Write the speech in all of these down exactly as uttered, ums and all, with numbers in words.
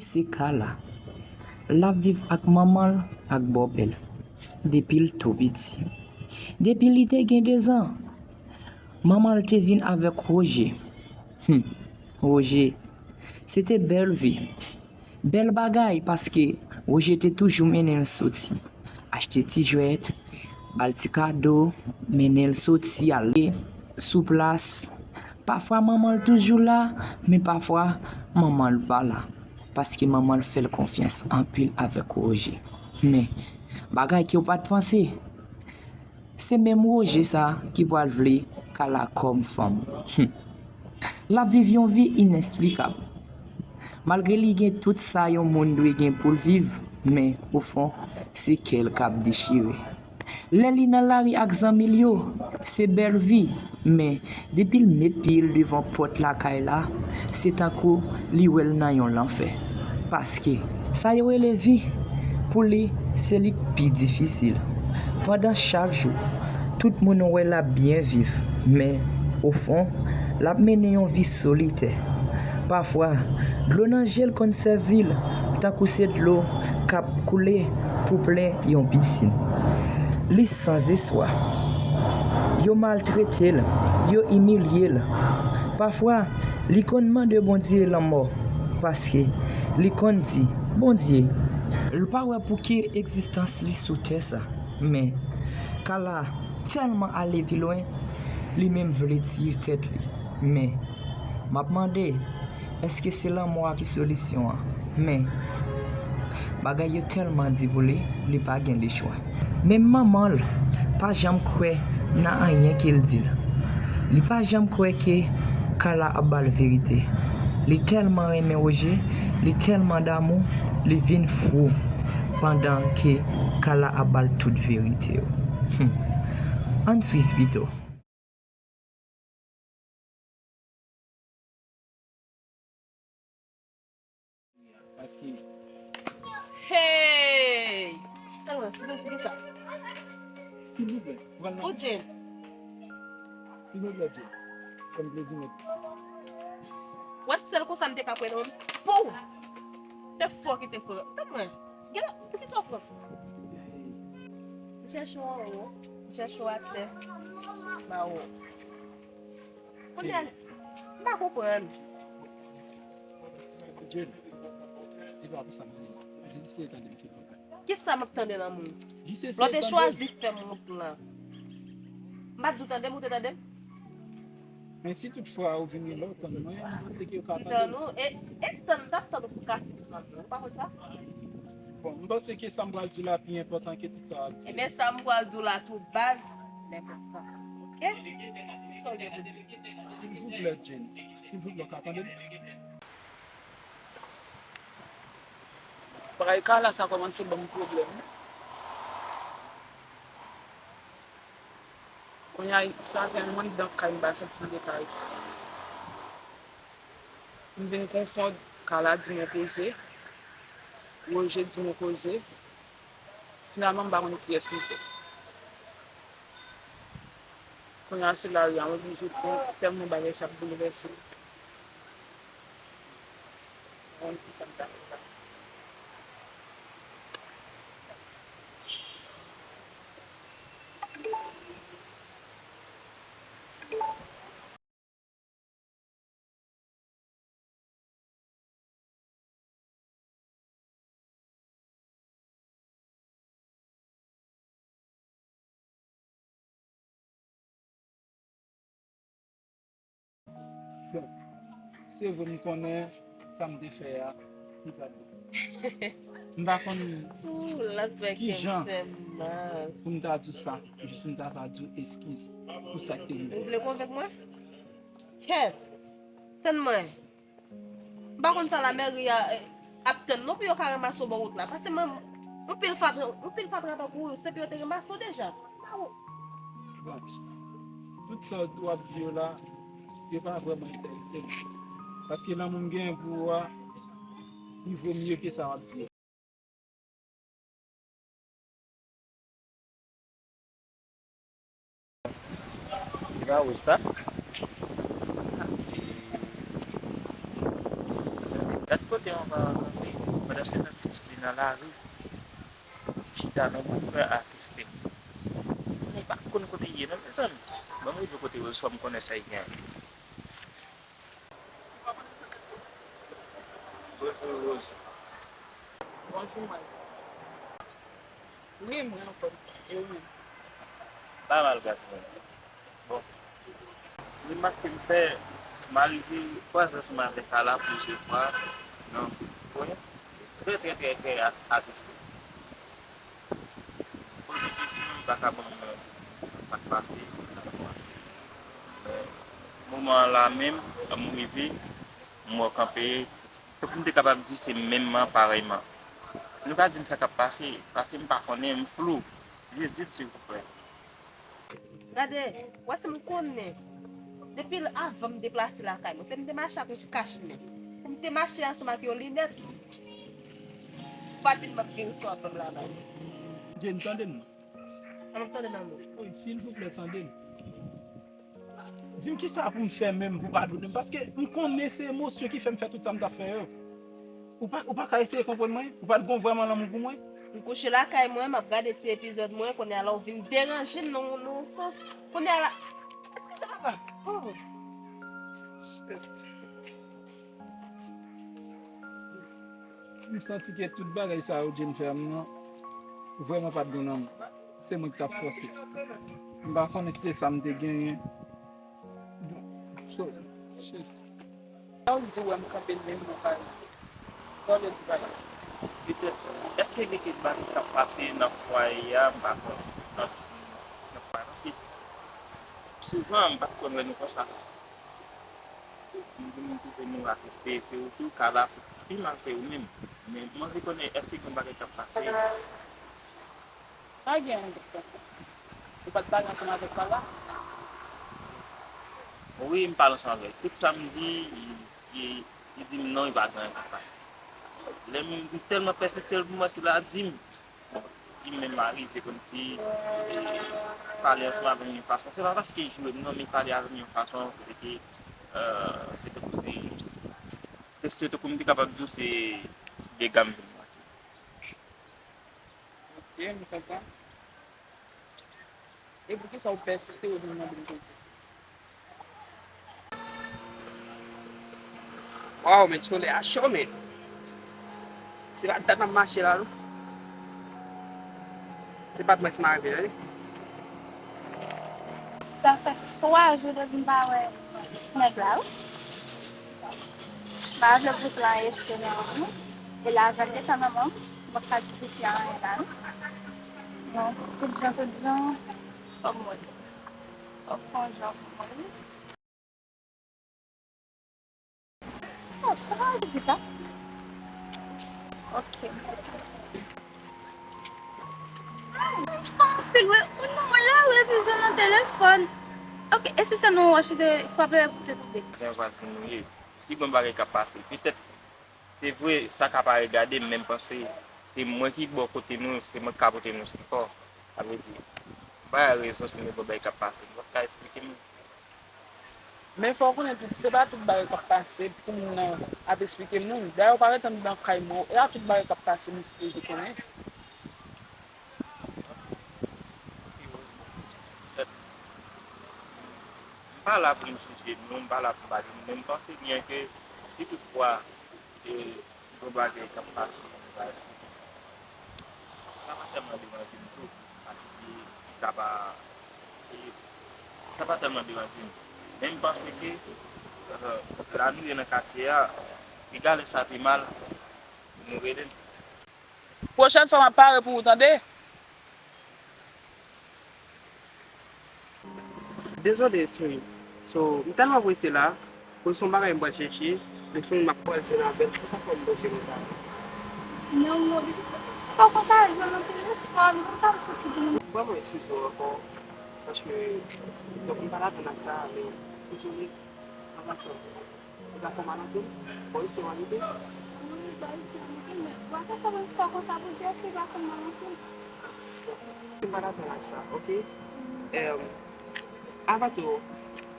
Se Carla. L ap viv ak manman l ak bòpè l depi l tou piti. Depi li te gen dezan, manman l te vin avèk Roger. Hum, Roger, se te bèl vi. Bèl bagay, paske Roger te toujou mennen l soti, achte ti jwèt, ba l ti kado, mennen l soti, ale sou plas. Pafwa manman l toujou la, men pafwa manman l pa la, paske manman l fè l konfyans anpil avèk Roger. Men, bagay ke w pa t panse, se menm Roger sa ki pral vle Carla kòm fanm. Hum. L ap viv yon vi inesplikab. Malgre li gen tout sa yon moun dwe gen pou l viv, men ofon, se kè l k ap dechire. Lè li nan lari ak zanmi l yo, se bèl vi, men depi l met pye l devan pòt lakay la, se tankou li wè l nan yon lanfè. Paske sa yo rele vi, pou li, se li k pi difisil. Pandan chak jou, tout moun wè l ap byen viv, men ofon, l ap mennen yon vi solitè. Pafwa, dlo nan je l konn sèvi l tankou se dlo k ap koule pou plen yon pisin. Li sanzespwa. Yo maltrete l, yo imilye l. Pafwa, li konn mande Bondye lanmò, paske li konn di, Bondye, l pa wè pou ki egzistans li sou tè sa. Men, Carla tèlman ale pi lwen, li menm vle tiye tèt li. Men, m ap mande, èske se lanmò a ki solisyon an? Men, bagay yo tèlman di pou li, li pa gen lechwa. Menm manman l pa janm kwè nan anyen ke l di l. Li pa janm kwè ke Carla ap ba l verite. Li tèlman renmen Roger, li tèlman damou, li vin fou pandan ke Carla ap ba l tout verite yo. Hum. Ann swiv pito. Paske Hey! Talman, silvouplè, se ki sa? Silvouplè, ou pral nan Ou Jane? Silvouplè, Jane. Fè m plezi, mèt. Wè, sèl konsa m te ka kwè nan pou. Te fò ki te fò. Talman. Gen la, poukisa w pran? M chèche w anwo, m chèche w atè. Ba ou. Kounye a, m pa konprann. Jane, e pa pou sa m di. Jezi, se tande m, silvouplè. Kisa m ap tande nan moun? Jezi, se Lè w te tande. Chwazi fè m wont lan. M pa t di w tande m, ou te tande m? Men si toutfwa ou vin ri lè w tann mwen, m panse ke ou ka M tande tann m. Ou, e, e tann, m t ap tann ou pou kase pye m nan men w. Ou pa konn sa? Bon, m panse ke sa m pral di w la pi enpòtan ke tout sa w ap di. Ebyen, sa m pral di w la tou baz, l enpòtan. Oke? Kisa w gen pou di? Silvouplè, Jane. Silvouplè, w ka tande m? Bagay Carla sa kòmanse ban m pwoblèm. Kounye a, sa fè mwen anndan kay m pa santi m te ka rete. M vin konfonn, Carla di m yon koze, Roger di m yon koze. Finalman, m pa konn kiyès m kwè. Kounye a, se lari a m oblije pran, tèlman bagay sa ap boulvèse m. M pa konn kisa m ta fè la. Bon, se vre, m konnen sa m te fè a, li pa t bon. M pa konn Ooh, l ap fè kè m kijan fè mal. Pou m ta di w sa, jis pou m ta ka di w eskiz pou sa k te rive. Ou vle konvenk mwen? Kèt! Tann mwen. M pa konn sa lamèri a, eh, ap tann non pou yo ka ranmase w bò wout la. Pase mwen, yon pil fatra, yon pil fatra tankou w, se pou yo te ranmase w deja. Bon, tout sa w ap di yo la, yo pa vrèman enterese m. Paske lanmou m genyen pou ou a, li vo mye ke sa w ap di yo. Se pa wouj sa? Gad kote yon pa kanpe. Pase nan pitit li nan lari, chita nan boukwen atiste. Mwen pa konn kote l ye non, mezanmi. Ban m rive kote Rose, fò m konnen sa l gen. Bonjou, Rose. Bonjou, Mike. Wi, mwen anfòm. E ou menm? Pa mal, gason. Bon. Remak ke m fè, m arive kwaze ansanm avèk Carla plizyè fwa nan kwen. Trè, trè, trè, trè a-, atiste. Poze kesyon, li pa ka ban m sa k pase, sa k pase. Men, moman an la menm, lè m rive, m wè w kanpe, tankou m te kapab di se menmman, parèyman. Nou ka di m sa k ap pase, paske m pa konnen, m flou. Jis di m, silvouplè. Gade, w wè si m konnen. Depi l avan m deplase lakay mwen, se m te mache ak yon kach nèt. Pou m te mache ansanm ak yon linèt, ou pa t vin ban m vire sou w ap ban m la baz. Jane, tande m non. An m ap tande nan men w. Wi, silvouplè, tande m. Di m kisa pou m fè menm pou padone m, paske m konnen se emosyon ki fè m fè tout sa m t ap fè yo. Ou pa, ou pa ka eseye konprann mwen? Ou pa t gon vrèman lanmou pou mwen? M kouche lakay mwen, m ap gade ti epizòd mwen, kounye a la w vin deranje m nan, nan yon sans. Kounye a la, eskize papa. Oh. Shit. M santi ke tout bagay sa yo Jane fè m nan, vrèman pa t gon lanmou. Se mwen ki t ap fòse. M pa konnen si se sa m te genyen. Bon, so, shit. Sa w di wè m kanpe menm nan kay la? Sa w vle di pa la? Petèt, èske gen kèk bagay k ap pase nan fwaye a, m pa konnen. Nan, nan fwaye, paske souvan, m pa t konn wè nou konsa. M di moun ki fè nou atiste, se ou tou ka la pi mal ke ou menm. Men m anvi konnen, èske gen bagay k ap pase? Pa gen anyen k ap pase. Ou pa t pale ansanm avèk Carla? Wi, m pale ansanm avè l. Tout sa m di, li, li, li di m non, li pa gen anyen k ap pase. Lè m, m tèlman pèsiste l pou mwen, si l a di m, bon, li menm arive kòmsi pale ansanm avè m yon fason. Se pa paske l joure m non, men l pale avè m yon fason kote ke, euh, se tankou se, se, se tankou m te kapab di w se dega m vin manke. Ok, m konprann. E poukisa w pèsiste w vin mande m konsa? Waw, men solèy a cho, men. Se pa dat m ap mache la, non. Se pa t mwen si m arive la, wi. Sa fè twa jou depi m pa wè nèg la, wi. M pa vle bout lan echwe nan men nou. E lajan gentan nan men m. M p ap ka jistifye anyen la, non. Non, tout jan, tout jan, fò m wè. Fò m fè yon jan pou mwen, wi. Oh, sa pa di sa. Ok. Sa anpil, wi. Ou non, lè w epizòd nan telefòn. Ok, e si se nou w achte frape pou te tonbe? Jan w pa di nou ye. Si gon bagay k ap pase, petèt, se vre, sa ka pa regade m, men m panse se mwen ki bò kote nou, se mwen ki ka pote nou sipò. Sa vle di, m pa gen rezon si nou gon bagay k ap pase, nou p ap ka esplike m. Men fò w konnen tout, se pa tout bagay k ap pase pou moun nan ap esplike m, non. Dayè, ou pa ret anndan kay mwen, e a tout bagay k ap pase, m sipoze konnen. M pa la pou m jije nou, m pa la pou m pale nou, men m panse byen ke si toutfwa e gon bagay k ap pase, m pa esplike. Sa pa tèlman deranje m tou, paske li ka pa, e, sa pa tèlman deranje m. Men m panse ke, euh, la nou ye nan katye a, piga lè sa pi mal, nou rele n. Pwochèn fwa m ap pare pou ou, tande? Dezole, sweetie. So, m tèlman prese la, pou se yon bagay m pral chèche, pou se yon m ap pral jwenn avè l, se sa k fè m prese konsa. Non, m oblije fè konsa, jwenn nan telefòn, m pa soti di nou. Vrèman eskize w ankò, paske, donk, m pa t atann ak sa, men, dezole, anvan sa. Ou ta fè w mal anpil? Bò isi w abite? Wi, bò isi m abite, men w ap fè kòman fè konsa pou di èske w ta fè m mal anpil? M pa dakò ak sa, ok? Em, avan tou,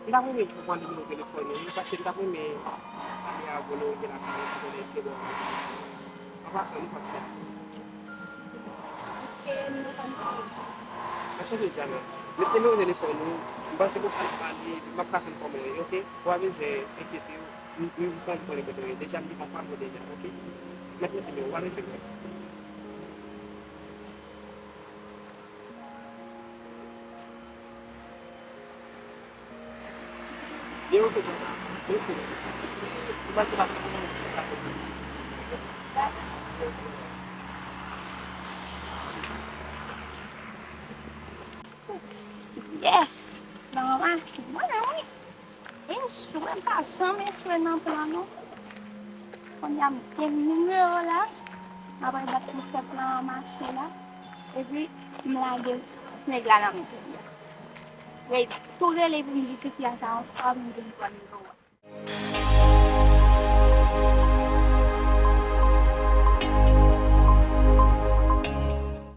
m t ap renmen pou w pran nimewo telefòn ou, paske m t ap renmen pale avè w lè w rive lakay ou pou konnen si bon. Pase nou pap sa. Ok, nou pa m sonje. Mwen sonje deja, men. Mete nimewo telefòn ou. M panse konsa n ap pale, epi m ap ka konn kòman w ye, ok? Ou pa bezwen enkyete w. M, m jis anvi konnen kote w ye. Deja, m gentan pa w deja, ok? Mete nimewo, ou pa bezwen pè. Yes! Nan mache mwen, wi. E echwe, m pa janm echwe nan plan, non. Kounye a m gen nimewo la, m ap al bat pou fè plan an mache la. Epi, m lage ti nèg la nan men ti fi a. Rele, tou rele pou m di ti fi a sa yon fwa, pou m vin pran nimewo a.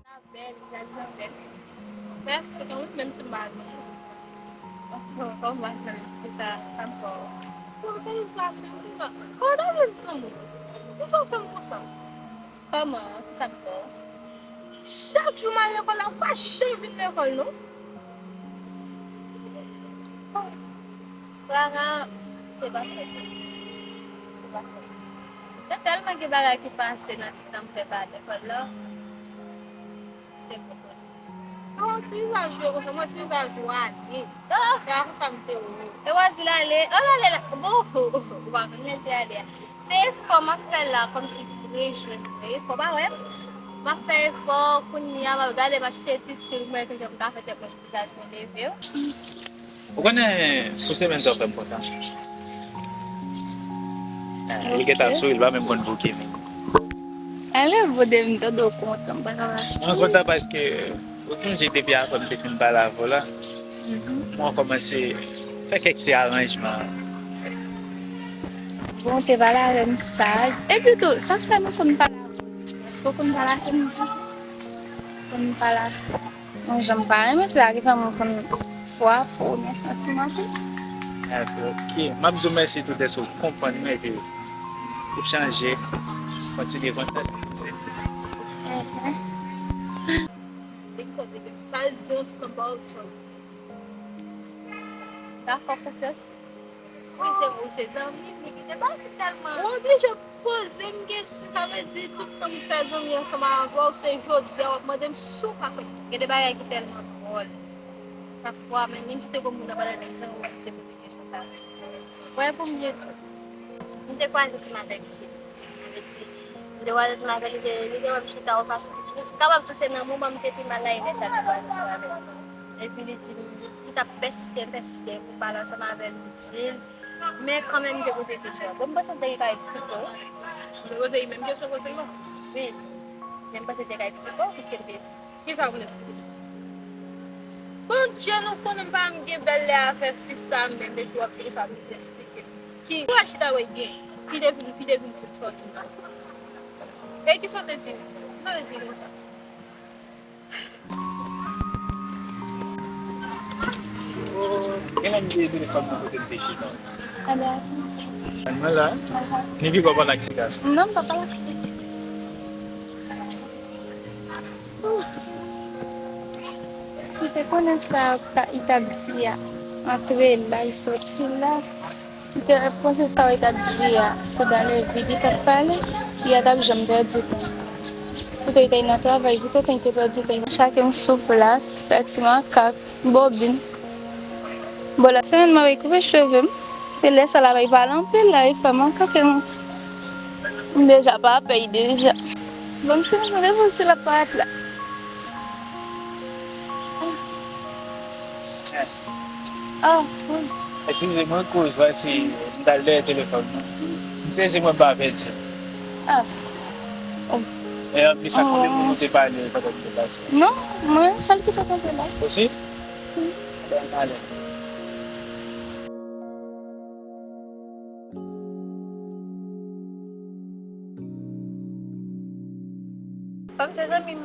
Sa bèl, vizaj lan bèl. Mèsi, e ou menm si m pa zanmi w? Kòman w pa zanmi m? Kisa, sa m fè w? Bon, se jis mache, wi, non. Kòman w pa vle m zanmi w? Poukisa w fè m konsa? Kòman? Kisa m fè w? Chak jou m al lekòl la, ou pa janm vin lekòl, non? Clara, se pa fòt ou. Se pa fòt ou. Gen tèlman gen bagay ki pase nan ti tan m fè pa lekòl la. Se pou koze. Non, ti vizaj ou yo konsa, mwen ti vizaj ou ale. Ah! Se pa konsa m te wè w. E w a di l ale, an l ale la. Bon, ou pa konn lè l te ale a. Se efò m ap fè la, kòmsi pou rejwenn mwen. Efò, pa wè? M ap fè efò, kounye a, m ap gade, m ap chèche ti stil mwen, ki jan m ka fè tèt mwen, vizaj mwen leve. Ou konnen, pou semèn sa w fè m kontan. Ah, li gentan souri, li pa menm konn bouke menm. Ale bode m, tande w kontan, m pa ka mache. Mwen kontan paske ou sonje depi apre m te fin pale avè w la. Mwen kòmanse fè kèk ti aranjman. Bon, w te pale avè m saj. Epi tou, sa k fè nou konn pale avè w di? Èske w konn pale avè m di? Konn pale avè m? Yon jan m pa renmen, se sa ki fè m konn frape w, gen santiman tou. Epi, ok. M ap di w mèsi tou dèske w konprann mwen epi ou chanje. Kontinye konsa. Enhen. Sa l di yon ti konn pa w. Sa fè konfyans. Wi, se vre, se zanmi m, li kite bagay ki tèlman. Ou oblije poze m kesyon, sa vle di tout tan m fè zanmi ansanm avè w, se jodi a w ap mande m si w pa fè. Gen de bagay ki tèlman dwòl. Pafwa, menm si w te konn moun nan pandan diz an, ou oblije poze kesyon sa. Wè, pou m byen di w, m te kwaze ansanm avèk Jim. Sa vle di, m te kwaze ansanm avè l, li te, li te wè m chita yon fason ki tris. Kapab di w se nan moman m te pi mal la, e lè sa l te kwaze ansanm avè m. Epi li di m, li t ap pèsiste, pèsiste pou m pale ansanm avè l, m di l. Men kanmenm, m te poze kesyon an. Bon, m panse m te ka eksplike w. Ou te poze li menm kesyon konsa, non? Wi. Men m panse m te ka eksplike w, piske m te di. Kisa pou m eksplike? Bondye, nou konnen m pa m gen bèl lè avè fi sa menm, epi w ap di konsa pou m eksplike. Ki, ou chita wè gen, ki devin, ki devin di m sa w di m la. E kisa w te di m? Kisa w te di m konsa? Genlè m te telefòn nan kote m te chita. Ebyen. Mwen la. Ni pi gwo pa nan ki se gason. Non, m pa pale ak se. Si te konnen sa li t ap di a, antre la, li soti la. Li te panse sa w t ap di a, se dan le vid li t ap pale, li a t ap janm pèdi tan. Poutan li t nan travay, poutan li te pèdi tan. Chake m sou plas, fè ti makak, bobin. Bon, lòt semèn, mwen rekoupe cheve m. Se lè sa l ap pale anpil la, li fè makak e m, m deja pa pè deja. Bon, m se m tande vòs l ap parèt la. Ah, kouz. Eskize mwen, kouz, vwasi m t al dèyè telefòn nan. M sezi mwen pa pèdi. Ah. Oh. E anplis, ak konbyen moun ou te pale pandan m te pase? Non, mwen sèl ki te kanpe la. Osi? Wi. Ebyen, ale. Kòm se zanmi m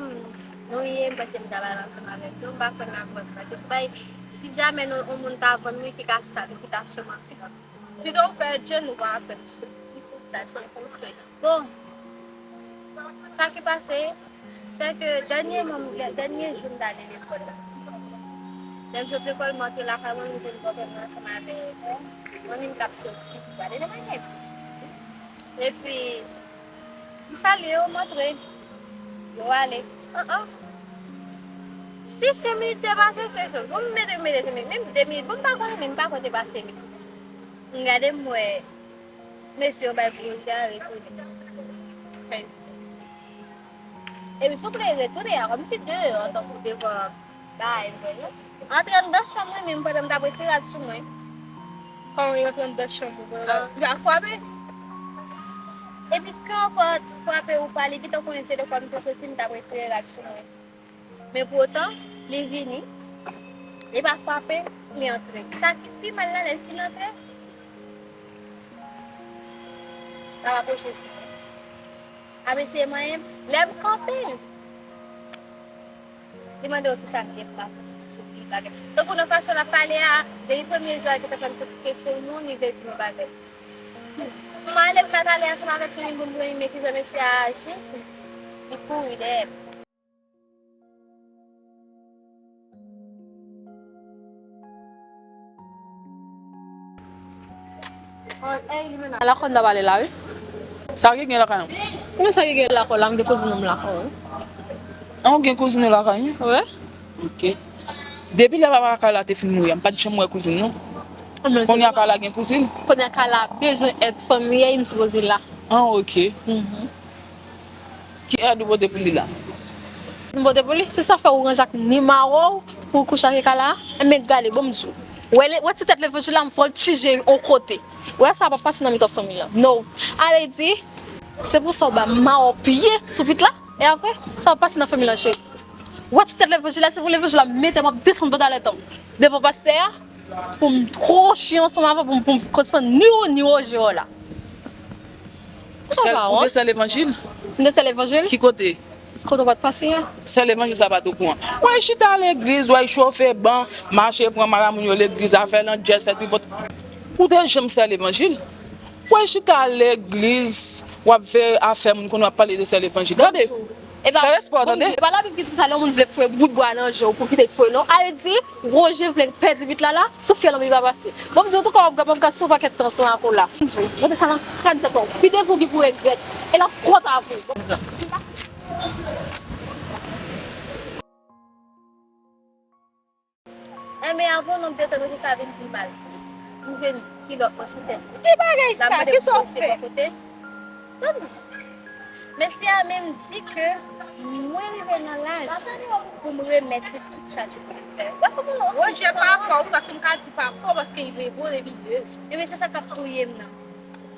nou ye, m panse m ta pale ansanm avèk nou, m pa kwè nan vòt. Paske si bay, si jamè nou, yon moun ta vann m, wi, ki ka sa, ki ta sèlman fè. Pito w pèdi, nou pa pè. Sa se konsèy. Bon. Sa ki pase, se ke dènye, dènye jou m t ale lekòl la. Lè m sot lekòl, m antre lakay mwen, m jwenn bòpè mwen ansanm avèk manmi m k ap soti pou ale nan makèt. Epi, m salye yo, m antre. Yo ale. An, an. Si senk minit te pase, se jòl. Bon, m mete, mete senk minit. Menm de minit. Bon, m pa konnen, men m pa konnen te pase senk minit. M gade, m wè mesye yo bay gwo je a retounen. Epi si w vle retounen a, kòmsi deyò, tankou devan bagay mwen yo. Antre anndan chanm mwen menm pandan m t ap retire rad sou mwen. Kòman yo antre anndan chanm ou, mwen la? Ah. Li pa frape? Epi kanpòt frape ou pa, li gentan konnen se de kò m te soti, m t ap retire rad sou mwen. Men poutan, li vini, li pa frape, li antre. Sa ki pi mal la, lè l fin antre, l ap apwoche sou mwen. Ap eseye manyen m. Lè m kanpe, li mande w kisa m gen pou m avanse sou li, bagay. Tankou nan fason l ap pale a, depi premye jou a, li te fè m santi ke se yon moun, li vle di mwen bagay. M ale, m al pale ansanm avèk li pou m vin men kijan mesye a aji, li kouri dèyè m. Lakòl n ap ale la, wi. Sa ki gen lakay ou? Kòman sa ki gen lakòl la? M gen kouzin m lakay, wi. An, ou gen kouzin ou lakay ou? Wi. Ok. Depi lè papa Kayla te fin mouri a, m pa t janm wè kouzin, non. Kounye a Kayla gen kouzin? Kounye a Kayla bezwen èd fanmi, m sipoze la. An, ok. Mhm. Ki èd ou pote pou li la? M pote pou li, se sa fè ou ranje ak nimewo w pou w kouche ak Kayla. Enben gade, bon m di w. Wè, wè ti tèt levanjil la, m vòltije yon kote. Wè sa p ap pase nan mitan fanmi an. No. Sa vle di, se pou sa w ba mawon pye sou pit la, e apre, sa p ap pase nan fanmi an, cheri. Wè ti tèt levanjil la, se pou levanjil la mete m ap desann pantalèt an devan pastè a, pou m kwochi ansanm avè w, pou m, pou m konn fann ni ou, ni Roje la. Ou te sè levanjil? M te sè levanjil. Ki kote? Kote w pa t pase a. Sè levanjil sa pa t okouran. W al chita legliz, w al chofe ban, mache pran maramoun yo legliz, afè landjèz, fè tripòt. Ou te janm sè levanjil? W al chita legliz, w ap fè afè moun konnen w ap pale de sè levanjil. Tande! Fè respè w, tande! E pa Labib ki di konsa, lè yon moun vle foure bout bwa nan je w pou kite l foure, non. Sa vle di, Roje vle pèdi bit la la, sou fyèl anpil pa pase. Bon, m di w tou, kòman w ap gade, m ap gade se yon pakèt tan san akola. M di w, mete sa nan kran tèt ou. Pi devan w ki pou regrèt. E l ap kont avè w. Enben, avan w detann, sa vin pi mal. M jwenn kilòt mwen sou tèt li. Ki bagay sa? Kisa w fè? Tann. Mesye a menm di ke mwen rive nan laj pou m remèt li tout sa li te fè. Wè kòman l okisan. Roje pa pa w, paske m ka di pa pa w, paske li reve w depi de jou. Ebyen, se sa k ap touye m nan.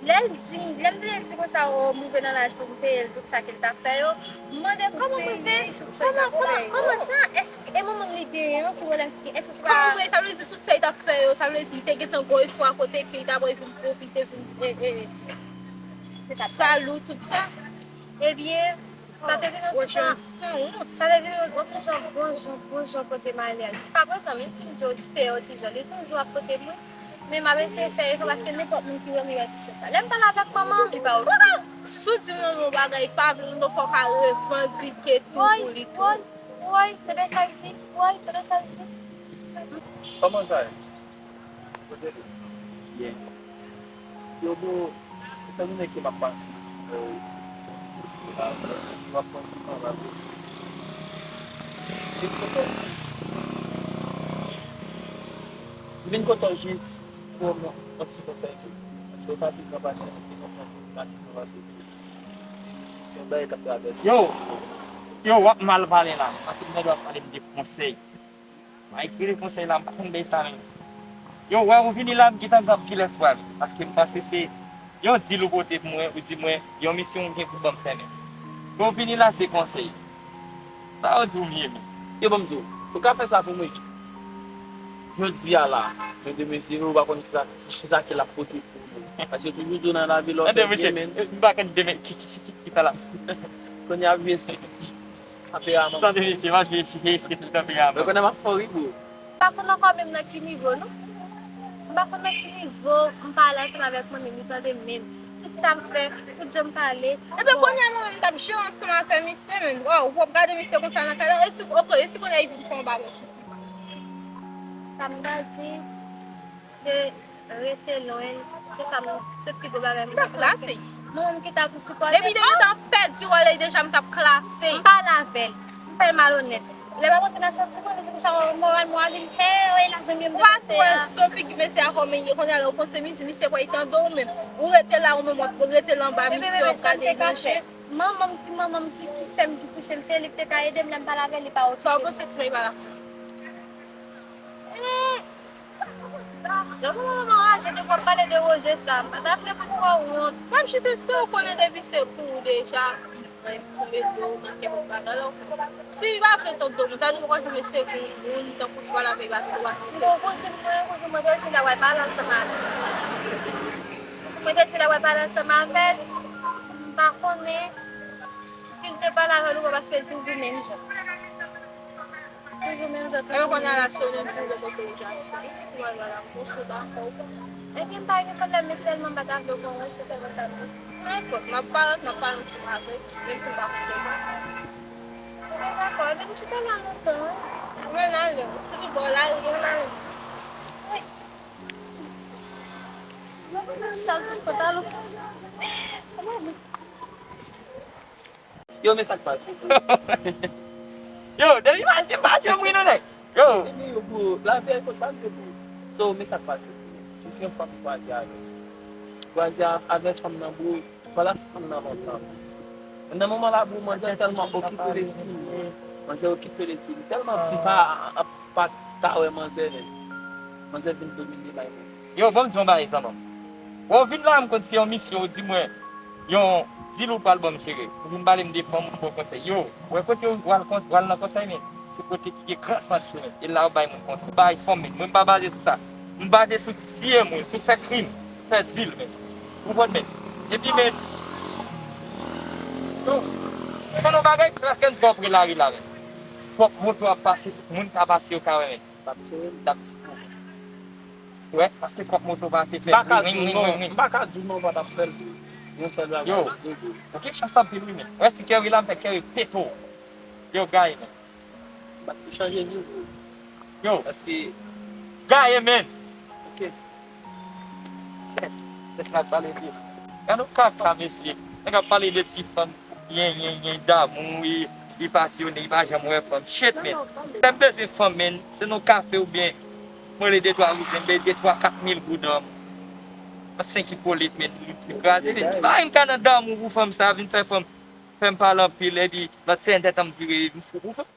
Lè l di m, lè m vin di konsa, o, m rive nan laj pou m peye l tout sa ke l t ap fè yo, m mande kòman m rive, kòman, kòman, kòman sa, èske, e manman m li genyen an ki wè l, èske se pa. Kòman m peye, sa vle di tout sa li t ap fè yo, sa vle di li te gentan gon espwa kote ke li ta pral vin pwòp, li te vin, e, e, salou, tout sa. Ebyen, sa te vin yon ti jan, sa te vin yon, yon ti jan bon jan, bon jan kote m ale a. Jiskaprezan, menm si m di w te yon ti jan, li toujou ap kote mwen. Men m ap eseye fè efò paske nenpòt moun ki wè m, li wè tout se sa. Lè m pale avèk manman m, li pa okipe. Si w di manman w bagay pa vle, non, fò w ka revandike tou pou li tou. Woy, woy, tande sa l di. Woy, tande sa l di. Kòman sa ye? Kote li? Byen. Yo, bro, etan done ke m ap pati, euh, fè yon ti diskou la, m ap pran ti tan la pou vin kote w jis. M vin kote w jis pou yon, yon ti konsèy tou. Paske w pa pi gran pase m, m pa pi gran pase w. Se yon bagay k ap travèse. Yo, yo, w ap mal pale la. Paske nèg la ap pale m de konsèy. Mwen ekri konsèy la, m pa konn bay sa menm. Yo, wè ou vini la, m gentan gen anpil espwa, paske m panse se yon dil ou pote pou mwen, ou di mwen, yon misyon ou gen pou ban m fè menm. Men ou vini la, se konsèy. Sa yo di w m ye menm. Yo, ban m di w, ou ka fè sa pou mwen. Jodi a la, men de mesye, ou pa konn kisa, kisa ke l ap pote pou ou. Paske toujou di w nan lavi, lè w fè byen, men. M pa konn demen, ki, ki, ki, ki, kisa l ap. Kounye a, vye sou. Tanperaman. Tande mesye, m ap jwe cheri, cheri, tanperaman. Mwen konnen m ap fè w ri, bro. M pa konn ankò menm nan ki nivo, non. M pa konn nan ki nivo m pale ansanm avèk manmi m, li tande m menm. Tout sa m fè, tout jan m pale. Epi kounye a mwen menm m t ap jere ansanm avè misye, men. Waw, w ap gade misye konsa nan kay la. E si, ok, e si kounye a li vin fè yon bagay? Sa m ta di, se rete lwen. Se sa m, se pi gwo bagay m ta klase. Manman m ki ta pou sipòte. Depi depi tan pèdi w ale deja m t ap klase. M pale avè l. M fè l malonèt. Lè m ap antre nan santiman, li di konsa moral mwen ap vin fè, e lajan m yo m depanse a. Ou pa sou figi mesye a kòman l ye, kounye a la ou panse misye, misye kwè li tande w menm. Ou rete la ou menm w ap rete la anba misye w ap gade nan je. Manman m ki, manman m ki, ki fè m, ki pouse m, se li ki te ka ede m lè m pale avè l, li pa okipe m. Sa w panse si mwen pa la? Jan manman m anraje depi w ap pale de Roger sa, m pa ta vle pou fè w wont. Menm si se sa w konnen depi se pou ou deja, mwen pou mete w nan kèk bagay la. Si li pa vle tande w, sa di poko janm resevwa yon moun tankou si w pale avè li pa vle w pa vle. Bon, kouzin mwen, kouzin mwen te di l ap al pale ansanm avè l. Kouzin mwen te di l ap al pale ansanm avè l. M pa konnen si l te pale avè l ou pa paske l toujou menm jan. Toujou menm jan, toujou menm jan. Epi kounye a la, si yo menm pou yon otorizasyon, pou al wè la, m konn sou dakò ou pa. Epi m pa gen pwoblèm, men sèlman m pa ta vle w konn wont, se sèlman sa m di. Pa enpòt, m ap parèt, m ap pale ansanm avè l, menm si m pa konn se ou. Ebyen dakò, ebyen nou chita la lontan, wi. Mwen ale, sitou bò lari, mwen ale. Wi. Mwen sal tout kote alò. Yo, men sa k pase. Yo, depi maten, m pa janm ri non, nèg. Yo. Yo, bro, lavi a konsa l ye, bro. So, men sa k pase. Jis yon fanm kwaze avè l. Kwaze avè fanm nan, bro. Pala fanm nan lontan. Nan moman la, bro, manzè tèlman okipe lespri li. Manzè okipe lespri li. Tèlman m pa, pa ka wè manzè, men. Manzè vin domine la, men. Yo, ban m di yon bagay, zanmi m. Wè w vin la, m konn se yon misyon, w di mwen, yon dil ou pral ban m jere. Ou vin pale m de fanm, ou ban konsèy. Yo, wè kote w al kons-, w al nan konsèy, men, se kote ki gen gran sant yo, men. E la, w bay moun konsèy. Bay fanm, men. Mwen, m pa baze sou sa. M baze sou tiye moun, sou fè krim, sou fè dil, men. Ou konprann, men. Epi, men, yo, konn yon bagay, se paske n twò pre lari la, men. Twòp moto ap pase, tout moun ka pase, yo ka wè, men. T ap tire m, t ap tire m. Wè, paske twòp moto pase fè bri, ring, ring, ring, ring. M pa ka di w non, m pa t ap fè l tou. Yon sèl bagay. Yo, ou gen chans anpil wi, men. Wè si Kerry la, m fè Kerry pete w. Yo, gaye, men. M pa t pou chanje vi w. Yo. Paske gaye, men. Ok. Nèg la pale de. Gade yon kaka, mesye. Nèg ap pale de ti fanm. Yen, yen, yen damou, e, li pasyone, li pa janm wè fanm. Shit, men. Lè m bezwen fanm, men, se nan kafe oubyen mwen rele de twa kouzen, m bay de twa kat mil goud, an senk ipolit, men, li kraze, men. Pa yon ka nan damou pou fanm sa, vin fè fanm, fè m pale anpil, epi lòt se yon tèt an m vire, m fou pou fanm.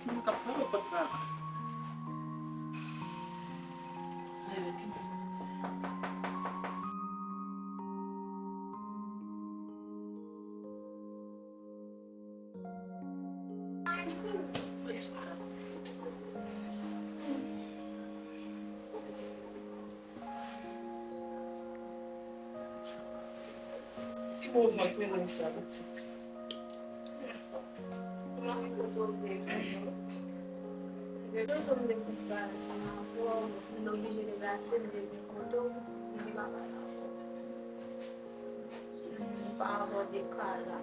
Ki moun k ap frape pòt la? Ki bon vant mwen nan sa pitit. Mwen konn kote w te fè yo. Mwen konn kote m te fè travay ansanm avè w, mwen oblije deplase, m te vin kote w, m te pa pale avè w. M pa abòde ka la.